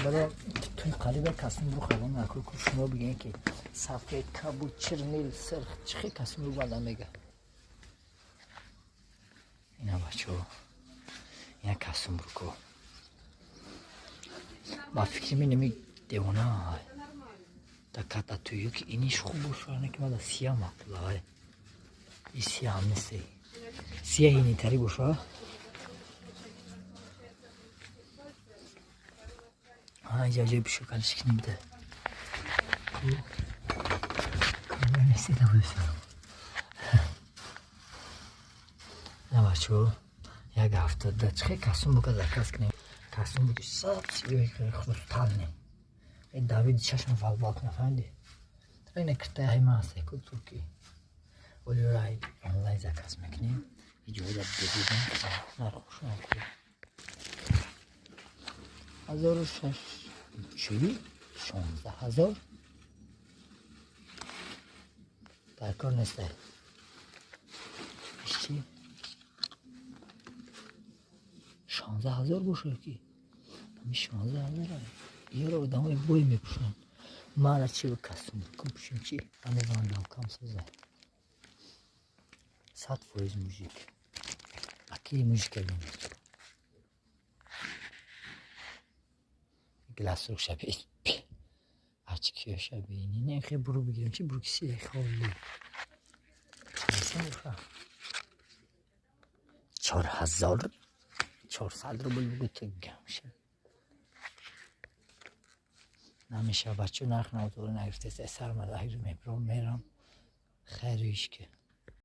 Баро туи қариба касум ру халон наку, ку шумо бигӯен, ки сафед, кабуд, чернил, сирх, чӣ хел касум ру банда мега. Ина, бачаҳо, ина касум руко. Ба фикри мен неми девона да ката туё ки иниш хуб боша, не ки мада сия мақбула. И сия ҳам несте, сия инитари боша. Инҷа ҷои пишокалиш кунем бида. Камера нестида буд. На, бачаҳо, як ҳафта да чӣ хел касум бука заказ кунем. Касум буки саб хрустальный. Давид чашм валвал кунам, фаҳмидӣ? Ина киртаи ҳайма ҳаст ку турки. Оли рай онлайн заказ мекунем. Иҷода бедидем нархошон ку. 1006 чӣ? 16 000 дар кор неста. Чӣ? 16 000 боша ки? Ҳами 16 000 ёро одамои бой мепӯшанд. Мара чи касум пӯшем чи? Ами вандалкам соза. 100% мужик. Аки мужика бинед. Глазок шаби. Очки шаби. Не, хе буру бигирем чи буру киси холи. 4400 рубл бугу, ту гамша. Намеша, бачо, нарх навдору нагирифтест. Сар мада мебром мерам. Хайру ишки.